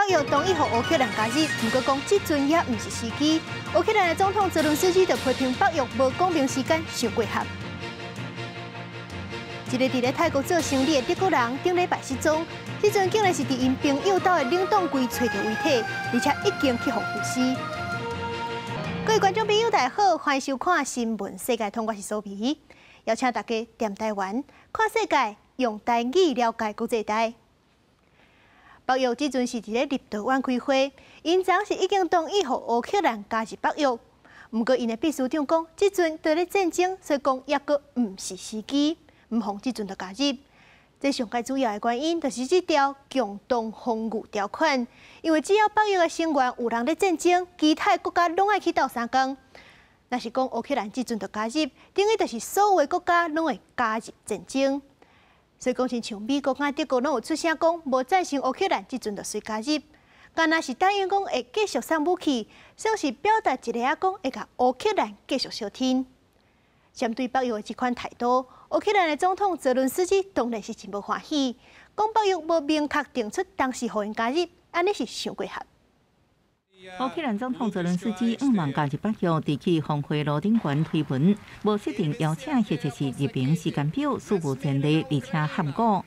北約同意予烏克蘭加入，毋過講這陣猶毋是時機。烏克蘭的總統澤倫斯基就批評北約無講明時間，傷過合。一个佇咧泰國做生理的德國人，頂禮拜失蹤，這陣竟然是佇𪜶朋友兜的冷凍櫃揣著遺體，而且已經去予分屍。各位觀眾朋友，大家好，歡迎收看《新聞世界通》，我是蘇皮，邀請大家踮台灣看世界，用台語了解國際大。北約這陣是佇咧立陶宛開會，𪜶昨是已經同意予烏克蘭加入北約，毋過𪜶的秘書長講，這陣佇咧戰爭，所以講猶閣毋是時機，毋予這陣就加入。這上蓋主要的原因，就是這條共同防禦條款，因為只要北約的成員有人咧戰爭，其他的國家攏愛去鬥相共。若是講烏克蘭這陣就加入，等於就是所有的國家攏會加入戰爭。所以講，親像美國佮德國攏有出聲講，無贊成烏克蘭這陣就隨加入，敢若是答應講會繼續送武器，算是表達一下仔講會共烏克蘭繼續相挺。針對北約的這款態度，烏克蘭的總統澤倫斯基當然是真無歡喜，講北約無明確定出當時予𪜶加入，按呢是傷過合。烏克蘭總統澤倫斯基向望加入北約，佇去峰會樓頂懸推文，無設定邀請或者是入盟時間表，史無前例，而且喊古。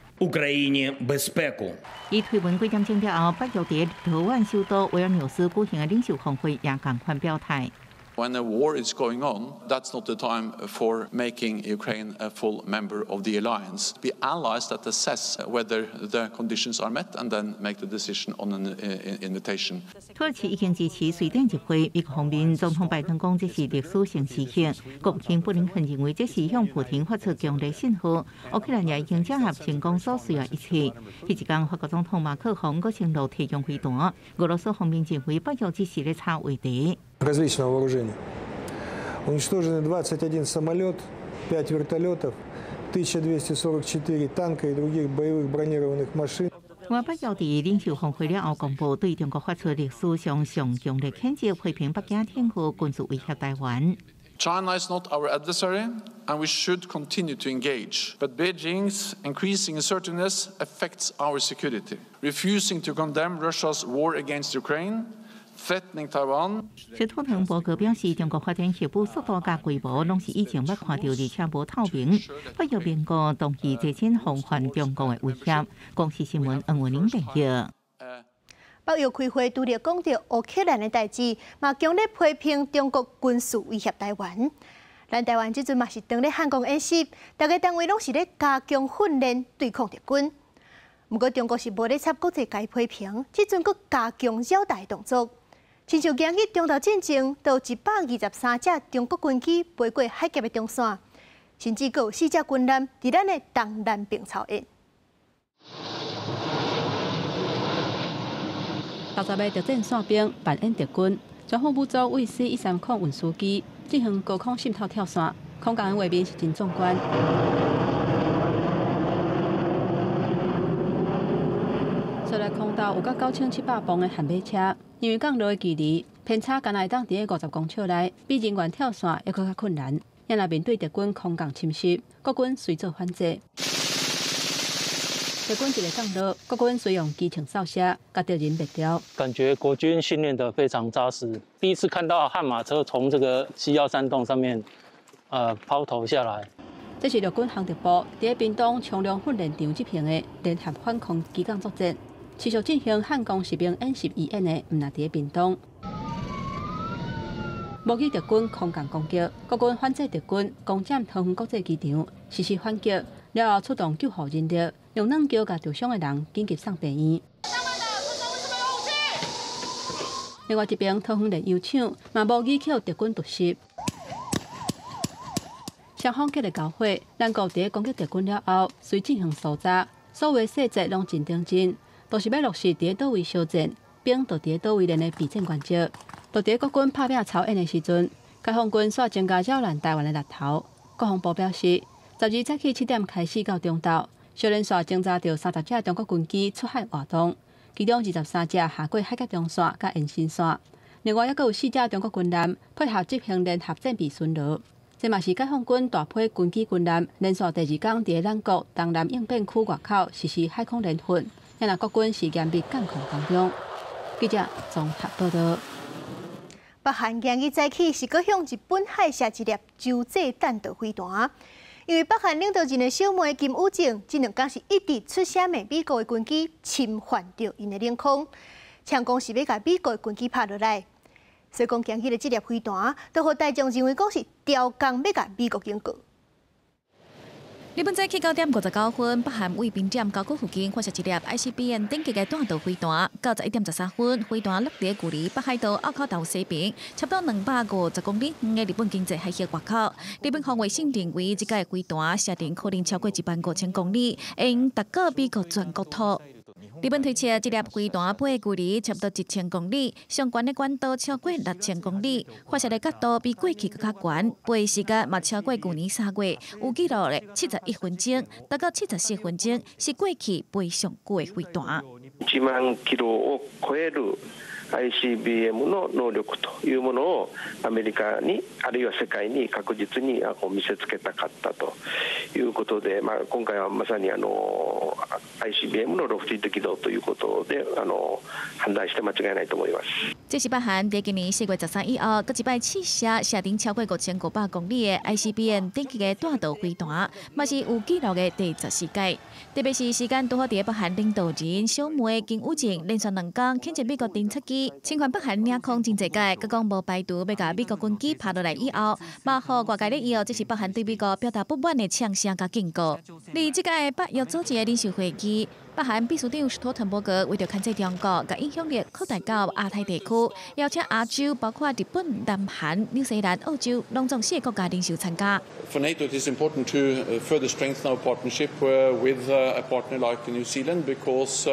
伊推文幾點鐘了後，北約佇立陶宛首都維爾紐斯舉行的領袖峰會也仝款表態。 When a war is going on, that's not the time for making Ukraine a full member of the alliance. The allies that assess whether the conditions are met and then make the decision on an invitation. 土耳其已經支持瑞典入會，美國方面總統拜登講這是歷史性時刻。國務卿布林肯認為這是向普廷發出強烈信號。烏克蘭也已經整合成功所需要一切。彼一天，法國總統馬克宏閣承諾提供飛彈。俄羅斯方面認為北約只是咧炒話題。 Различного вооружения. Уничтожены 21 самолет, 5 вертолетов, 1244 танка и других боевых бронированных машин. 北約佇領袖峰會了後，公布對中國發出歷史上上強烈譴責，批評北京挺好軍事威脅台灣。 China is not our adversary, and we should continue to engage. But Beijing's increasing assertiveness affects our security. Refusing to condemn Russia's war against Ukraine, threatening Taiwan. 斯托滕伯格表示，中國發展核武速度佮規模，攏是以前捌看著，而且無透明。北約盟國同意提醒防範中國的威脅。公視新聞黃文玲報道。北約開會除了講著烏克蘭的代誌，嘛強烈批評中國軍事威脅台灣。咱台灣這陣嘛是當咧漢光演習，逐个單位攏是咧加強訓練對抗敵軍。毋過中國是無咧插國際共批評，這陣閣加強擾台動作。親像今日中晝進前，就有123隻中國軍機飛過海峽的中線，甚至閣有四隻軍艦佇咱的東南邊操演。60个特戰傘兵扮演敵軍，全副武裝為 C 130運輸機進行高空滲透跳傘，空降的畫面是真壯觀。趖來空投有甲9700磅的悍馬車，因為降落的距離偏差，干焦會當佇咧50公尺內，比人員跳傘猶閣較困難。也若面對敵軍空降侵襲，國軍隨做反制。敵軍一个降落，國軍隨用機槍掃射，共敵人滅掉。感覺國軍訓練得非常紮實。第一次看到悍馬車從這個 C 13洞上面，拋投下來。這是陸軍航特部佇咧屏東松隆訓練場執行的聯合反空機降作戰，持續進行漢光實兵演習預演的，毋但佇咧屏東。模擬敵軍空降攻擊，國軍反制敵軍攻佔桃園國際機場，實施反擊了後，出動救護人力，用軟轎共受傷的人緊急送病院。另外一邊，桃園煉油廠嘛模擬予敵軍突襲，雙方激烈交火，咱國佇咧攻擊敵軍了後，隨進行搜查，所有細節攏真認真，都是欲落實佇咧佗位相戰，兵就佇咧佗位練的備戰原則。就佇咧國軍拍拚操演的時陣，解放軍煞增加擾亂台灣的獵頭。國防部表示，12早起7點開始到中晝，小連續偵查到30隻中國軍機出海活動，其中23隻下過海峽中線佮延伸線，另外猶閣有四隻中國軍艦配合執行聯合戰備巡邏。這嘛是解放軍大批軍機軍艦連續第二工佇咧咱國東南應變區外口實施海空聯訓，也若國軍是嚴密監控當中。記者綜合報道。北韓今日早起是閣向日本海射一粒洲際彈道飛彈，因為北韓領導人的小妹金與正，這兩工是一直出聲罵美國的軍機侵犯著𪜶的領空，嗆講是欲共美國的軍機拍落來。所以講今日的這粒飛彈，都予大眾認為講是刁工欲共美國警告。日本早起9點59分，北韓位平點高區附近發射一粒 ICBM 等級的彈道飛彈。到11點13分，飛彈落佇距離北海道奧口島西邊，差不多250公里遠的日本經濟海域外口。日本防衛省認為，這個飛彈射程可能超過1萬5千公里，會用達到美國全國土。日本推測，這粒飛彈飛距離差不多1000公里，上懸的高度超過6000公里，發射的角度比過去閣較懸，飛時間嘛超過舊年3月，有記錄的71分鐘，達到74分鐘，是過去飛上久的飛彈。 1萬キロを超える ICBM の能力というものをアメリカにあるいは世界に確実に見せつけたかったということで、まあ、今回はまさにICBM のロフテッド軌道ということで判斷して間違いないと思います。這是北韓佇今年4月13以後，閣一擺試射射程超過5500公里的 ICBM 等級的彈道飛彈，嘛是有記錄的第14屆。特別是時間拄好佇北韓領導人小妹金與正連續兩工譴責美國偵察機侵犯北韓領空真濟擺，閣講無排除欲共美國軍機拍落來以後，嘛予外界咧以後，這是北韓對美國表達不滿的嗆聲佮警告。佇這屆北約組織的領袖會議，北韓秘書長史托滕伯格為著牽制中國，共影響力擴大到亞太地區，邀請亞洲包括日本、南韓、紐西蘭、澳洲，攏總四個國家領袖參加。 For NATO, it is important to further strengthen our partnership with a partner like New Zealand because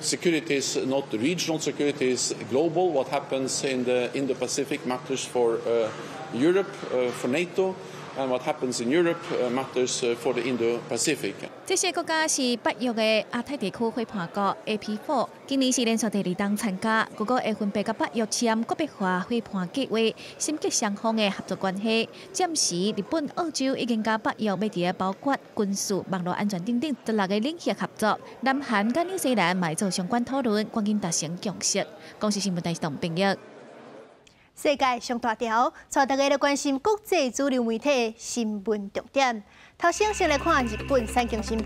security is not regional, security is global. What happens in the Indo-Pacific matters for Europe, for NATO, and what happens in Europe matters for the Indo-Pacific. 這些國家是北約的亞太地區伙伴國 AP4，今年是連續第二冬參加，各國會分別佮北約簽國別化伙伴計畫，深結雙方的合作關係。暫時，日本、澳洲已經佮北約欲佇包括軍事、網路安全等等十六個領域合作。南韓佮紐西蘭嘛做相關討論，趕緊達成共識。公視新聞台董編譯。世界上大條，帶大家來關心國際主流媒體新聞重點。頭先先來看日本產經新聞。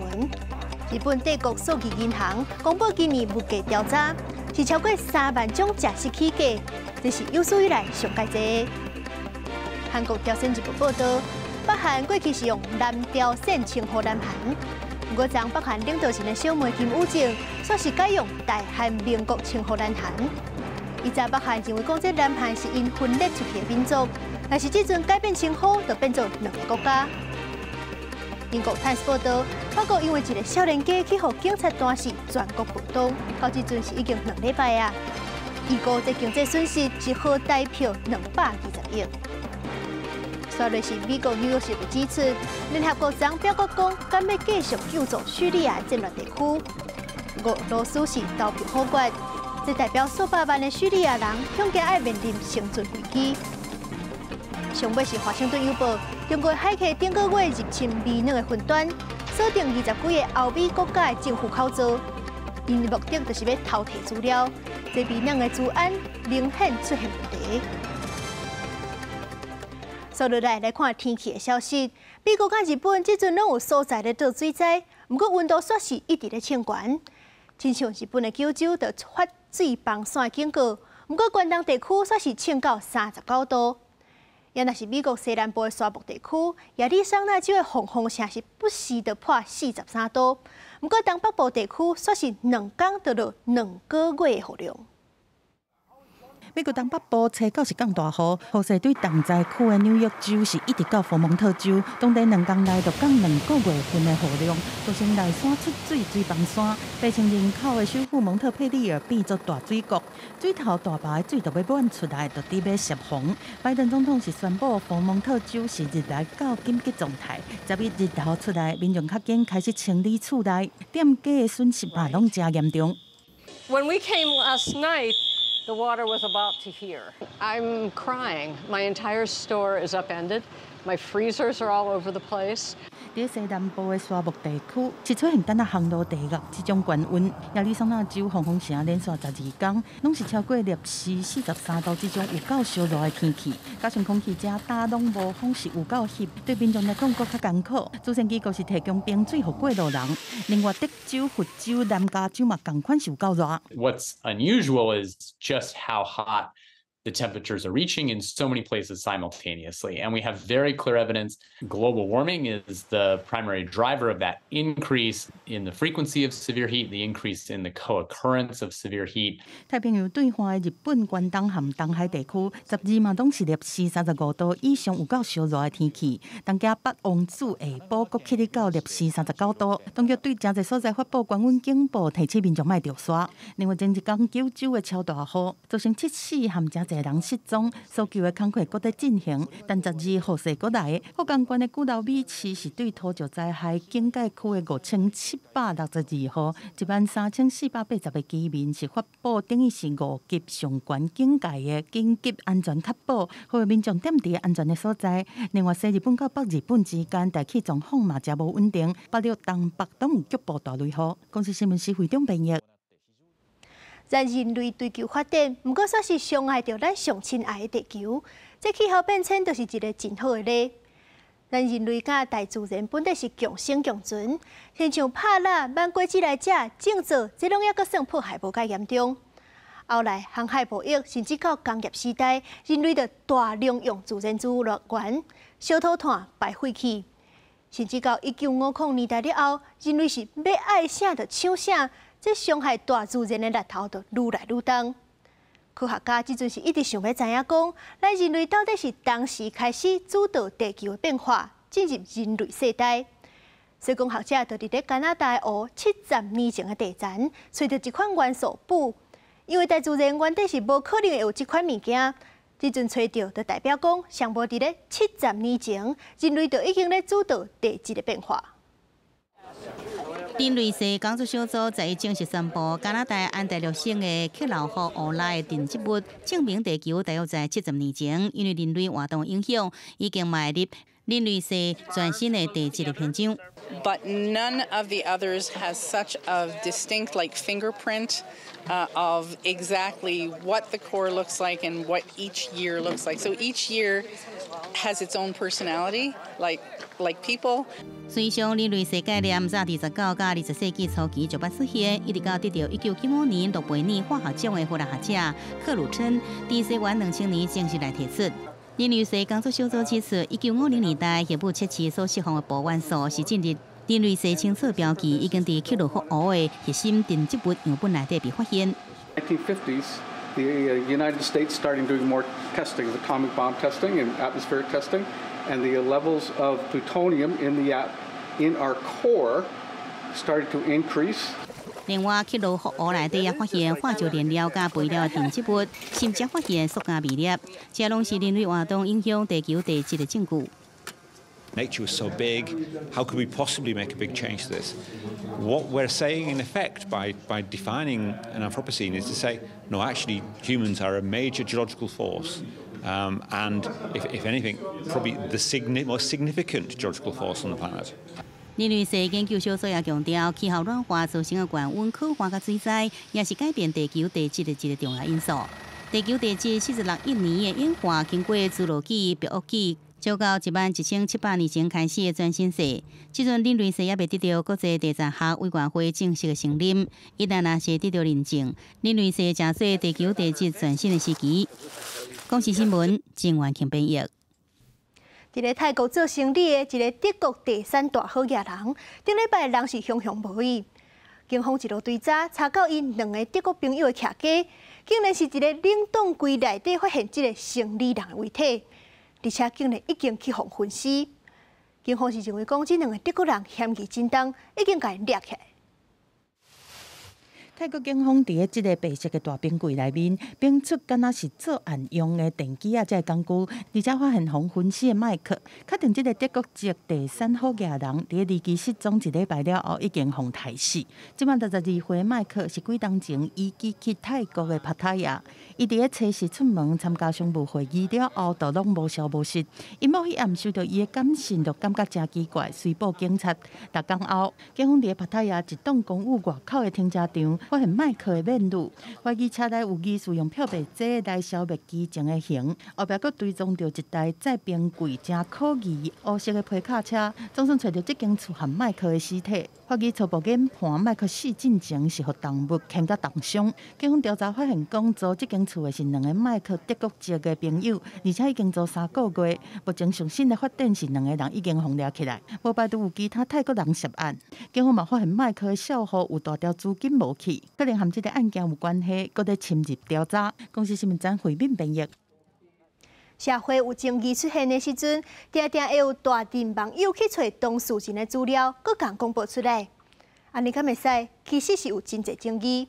日本帝國數字銀行公布今年物價調查，是超過3萬種食食起價，這是有史以來上蓋濟。韓國朝鮮日報報導，北韓過去是用南朝鮮稱呼南韓，毋過昨北韓領導人的小妹金與正，煞是改用大韓民國稱呼南韓。以前北韓認為講這南韓是𪜶分裂出去的民族，但是這陣改變稱呼，就變做兩个國家。英國《泰晤報》報導，法國因為一个少年家去予警察彈死，全國暴動，到這陣是已經2禮拜啊。預估這經濟損失是合台票220億。煞落是美國紐約時報指出，聯合國昨表決講，敢欲繼續救助敘利亞戰亂地區，俄羅斯是投票否決。這代表數百萬的敘利亞人恐驚愛面臨生存危機。上尾是華盛頓郵報，中國海客頂個月入侵美兩个雲端，鎖定20幾个歐美國家的政府口座，𪜶的目的就是欲偷提資料，這美兩个資安明顯出現問題。煞落來來看天氣的消息，美國佮日本這陣攏有所在咧做水災，毋過溫度煞是一直咧升懸。親像日本的九州就發水崩山的警告，毋過關東地區煞是升到39度。也若是美國西南部的沙漠地區，亞利桑那州的黃風城是不時就破43度，毋過東北部地區煞是兩工就落2個月的雨量。美國東北部初九是降大雨，雨勢對重災區的紐約州是一直到佛蒙特州，當地兩工內就降2個月份的雨量，造成內山出水水崩山，8千人口的首府蒙特佩利爾變做大水國，水頭大壩的水都欲滿出來，就佇欲泄洪。拜登總統是宣布佛蒙特州是入來到緊急狀態，11日頭出來，民眾較緊開始清理厝內，店家的損失嘛攏誠嚴重。 When we came last night, the water was about to here. I'm crying. My entire store is upended. My freezers are all over the place. 佇西南部的沙漠地區，是出現敢若烘爐地獄這種高溫。亞利桑那州黃蜂城連續12工，攏是超過攝氏43度這種有夠燒熱的天氣。加上空氣遮焦，攏無風，是有夠翕，對民眾來講閣較艱苦。慈善機構是提供冰水予過路人。另外，德州、佛州、南加州嘛仝款是有夠熱。 What's unusual is just how hot the temperatures are reaching in so many places simultaneously. And we have very clear evidence global warming is the primary driver of that increase in the frequency of severe heat, the increase in the co-occurrence of severe heat. 太平洋對岸的日本關東和東海地區，12嘛攏是攝氏35度以上，有夠燒熱的天氣。東京八王子下晡閣起到攝氏39度，當局對誠濟所在發布高溫警報，提醒民眾莫著沙。另外，前一工九州的超大雨，造成七死和誠濟人失蹤，搜救的工作閣佇進行。但12雨勢閣來，福岡縣的久留米市是對土石災害警戒區的5762戶，13,480個居民是發布等於是5級上懸警戒的緊急安全確保，呼籲民眾踮佇安全的所在。另外，西日本佮北日本之間大氣狀況嘛誠無穩定，北陸東北攏有局部大雷雨。公視新聞施惠中編譯。咱人類追求發展，毋過煞是傷害著咱上親愛的地球。這氣候變遷就是一个真好的例。咱人類佮大自然本底是共生共存，親像拍獵、挽果子來食、種作，這攏猶閣算破壞無蓋嚴重。後來航海貿易，甚至到工業時代，人類就大量用自然資源，燒土炭、排廢氣，甚至到1950年代了後，人類是欲愛啥就搶啥。這傷害大自然的力頭就愈來愈重。科學家這陣是一直想欲知影講，咱人類到底是當時開始主導地球的變化，進入人類世代。所以講學者就佇咧加拿大湖70年前的地層，揣著一款元素鈽，因為大自然原底是無可能會有這款物件。這陣揣著，就代表講，上無佇咧七十年前，人類就已經咧主導地質的變化。人類世工作小組在正式宣布，加拿大安大略省的克勞福湖內沉積物，證明地球大約在七十年前，因為人類活動影響，已經邁入人類世全新的地質的篇章。 But none of the others has such a distinct like fingerprint of exactly what the core looks like and what each year looks like. So each year has its own personality, like people. 隨上人類世概念，早佇19佮20世紀初期就捌出現，一直到得著1995年諾貝爾化學獎的荷蘭學者克魯琛，佇西元2000年正式來提出。人類世工作小組指出，1950年代核武測試所釋放的鈽元素是進入人類世清楚標記，已經佇克魯福湖的核心沉積物樣本內底被發現。 1950s, the United States started doing more testing of atomic bomb testing and atmospheric testing, and the levels of plutonium in our core started to increase. 另外，克魯福湖內底也發現化石燃料佮肥料的沉積物，甚至發現塑膠微粒，這攏是人類活動影響地球地質的證據。 Nature was so big, how could we possibly make a big change to this? What we're saying, in effect, by defining an Anthropocene is to say, no, actually, humans are a major geological force. And if anything, probably the most significant geological force on the planet. 人類世研究小組也強調，氣候暖化造成的高溫、洘旱佮水災，也是改變地球地質的一個重要因素。地球地質46億年的演化，經過侏羅紀、白堊紀，直到11,700年前開始的全新世。這陣人類世猶未得著國際地層學委員會正式的承認。一旦若是得著認證，人類世誠做地球地質全新的時期。公視新聞，鄭元慶編譯。佇咧泰國做生理的一个德國地產大好額人，頂禮拜人是雄雄無伊。警方一路追查，查到伊兩个德國朋友的徛家，竟然是一个冷凍櫃內底發現這个生理人的遺體，而且竟然已經去予分屍。警方是認為講，這兩个德國人嫌疑真重，已經共𪜶掠起來。泰國警方佇咧這个白色的大冰櫃內面，冰出敢若是作案用的電機仔這个工具，而且發現予焚屍的麥克，確定這个德國籍第三好額人佇咧離奇失蹤一禮拜了後，已經予刣死。這擺62歲麥克是幾冬前移居去泰國的帕塔亞，伊佇咧初四出門參加商務會議了後，就攏無消無息。𪜶某彼暗收著伊的簡訊，就感覺誠奇怪，隨報警察。六工後，警方佇咧帕塔亞一棟公寓外口的停車場，發現麥克的面具，懷疑車內有疑似用漂白劑來消滅跡證的痕。後壁閣追蹤著一台載冰櫃誠可疑烏色的皮卡車，總算揣著這間厝和麥克的屍體。法醫初步研判，麥克死進前是予動物牽甲凍傷。警方調查發現，講租這間厝的是兩个麥克德國籍的朋友，而且已經租3個月。目前上新的發展是兩个人已經予掠起來，無排除有其他泰國人涉案。警方嘛發現麥克的數戶有大條資金無去，可能和這个案件有關係，閣咧深入調查。公視新聞張惠敏編譯。社會有爭議出現的時陣，定定會有大陣網友去揣當事人的資料，閣共公布出來。按呢敢會使？其實是有真濟爭議。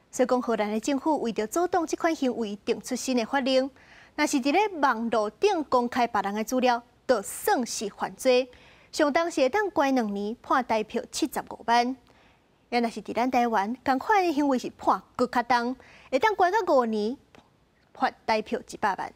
所以講，荷蘭的政府為著阻擋這款行為，定出新的法令。若是佇咧網路頂公開別人的資料，就算是犯罪。上重是會當關2年，判台票75萬。啊，若是佇咱台灣，仝款的行為是判閣較重，會當關到5年，罰台票100萬。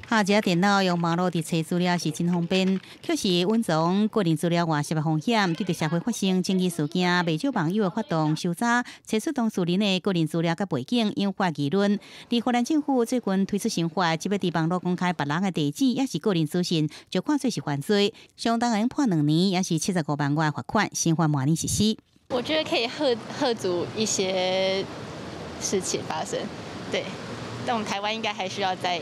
下一電腦用網路佇揣資料是真方便，卻是隱藏個人資料外洩的風險。對著社會發生爭議事件，袂少網友會發動搜查，揣出當事人的個人資料佮背景，引發議論。佇荷蘭政府最近推出新法，這欲佇網路公開別人的地址，抑是個人資訊，就看做是犯罪，相當會判2年，抑是75萬元罰款。新法明年實施。我覺得可以嚇嚇阻一些事情發生，對。但我們台灣應該還需要再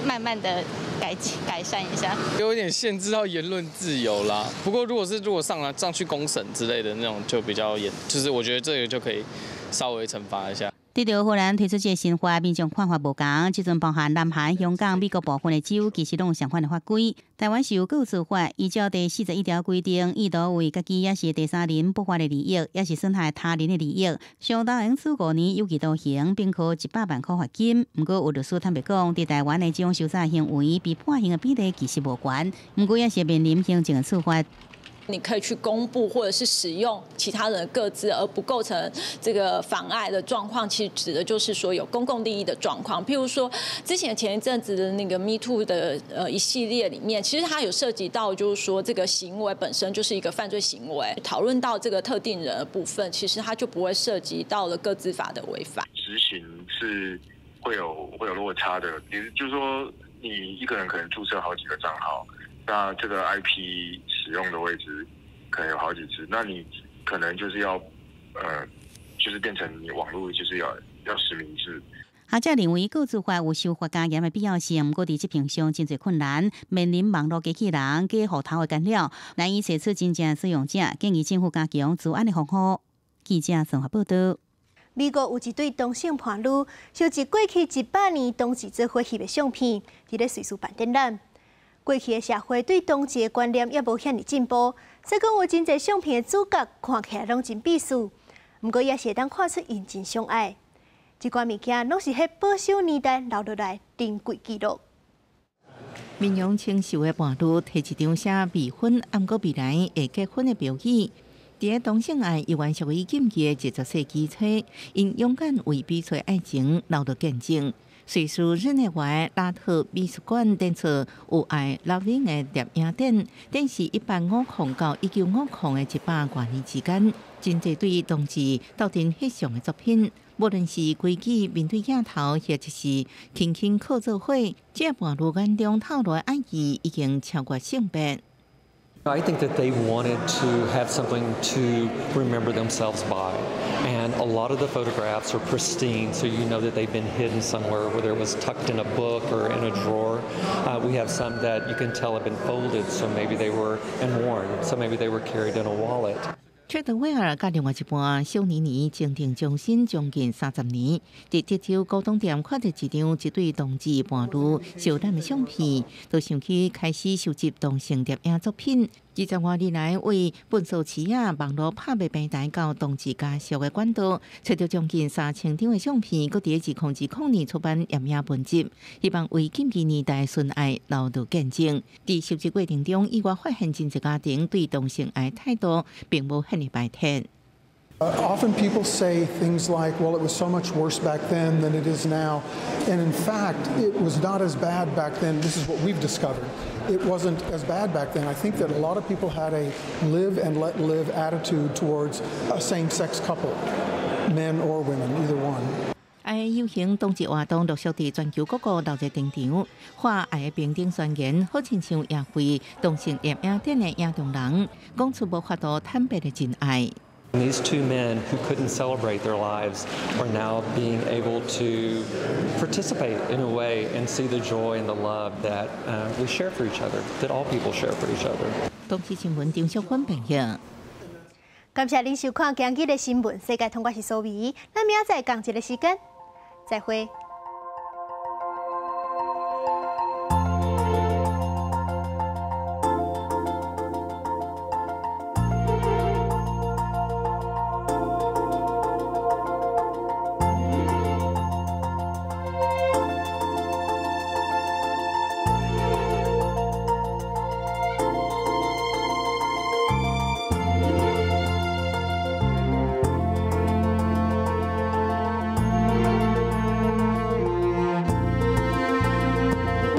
慢慢的改善一下。有一點限制到言論自由啦。不過如果上去公審之類的那種，就比較嚴，就是我覺得這個就可以稍微懲罰一下。對著荷蘭推出這个新法，民眾看法無仝。這陣包含南韓、香港、美國部分的州，其實攏有相款的法規。台灣是有個資法，依照第41條規定，意圖為家己抑是第三人不法的利益，抑是損害他人的利益，相當會處5年有期徒刑，並科100萬塊罰金。毋過有律師坦白講，佇台灣的這種搜查行為，被判刑的比例其實無懸，毋過也是面臨行政的處罰。你可以去公布或者是使用其他人的個資，而不構成這個妨礙的狀況，其實指的就是說有公共利益的狀況。譬如說，之前前一陣子的那個 Me Too 的一系列裡面，其實它有涉及到，就是說這個行為本身就是一個犯罪行為。討論到這個特定人的部分，其實它就不會涉及到了個資法的違反。執行是會有落差的，其實就是說，你一個人可能註冊好幾個賬號。那這個 IP 使用的位置可能有好幾次，那你可能就是要，就是變成你網路就是要實名制。學者認為，個資法有修法加嚴的必要性，毋過佇執行上真濟困難，面臨網路機器人、假戶頭的干擾，難以揣出真正使用者，建議政府加強資安的防護。記者綜合報導。美國有一對同性伴侶，收集過去100年同志做伙翕的相片，佇咧瑞士辦展覽。過去的社會對同志的觀念猶無遐爾進步，所以講有真濟相片的主角看起來攏真鄙視，毋過也是會當看出𪜶真相愛。這寡物件攏是彼保守年代留落來珍貴記錄。面容清秀的伴侶提一張寫未婚，毋過未來會結婚的標語。佇咧同性愛猶原屬於禁忌的20世紀初，𪜶勇敢為彼此愛情留落見證。瑞士日內瓦拉特美術館展出有愛 Loving 的攝影展，展示1850到1950的100外年之間，真濟對同志鬥陣翕相的作品。無論是規矩面對鏡頭，或者是輕輕靠做伙，這伴侶眼中透露的愛意已經超越性別。 I think that they wanted to have something to remember themselves by. And a lot of the photographs are pristine, so you know that they've been hidden somewhere, whether it was tucked in a book or in a drawer. We have some that you can tell have been folded, so maybe they were and worn, so maybe they were carried in a wallet. 切德威爾佮另外一半小妮妮情定終身將近30年，佇德州古董店看著一張一對同志伴侶相攬的相片，就想起開始收集同性攝影作品。20外年來，為糞掃池仔網路拍賣平台到同志家屬的管道，揣著將近3000張的相片，閣佇2020年出版驗影文集，希望為禁忌年代純愛留著見證。佇收集過程中，意外發現真濟家庭對同性愛態度並無遐爾排斥。 Often people say things like, "Well, it was so much worse back then than it is now." And in fact, it was not as bad back then. This is what we've discovered. It wasn't as bad back then. I think that a lot of people had a live and let live attitude towards a same sex couple, men or women, either one. 愛遊行同志活動陸續佇全球各國鬧熱登場，發愛的平等宣言，好親像也為同性戀影展的影中人講出無法度坦白的真愛。 These two men who couldn't celebrate their lives are now being able to participate in a way and see the joy and the love that we share for each other, that all people share for each other. 東視新聞張淑芬編譯。感謝您收看今日的新聞世界通，我是蘇美，咱明仔載仝一个時間，再會。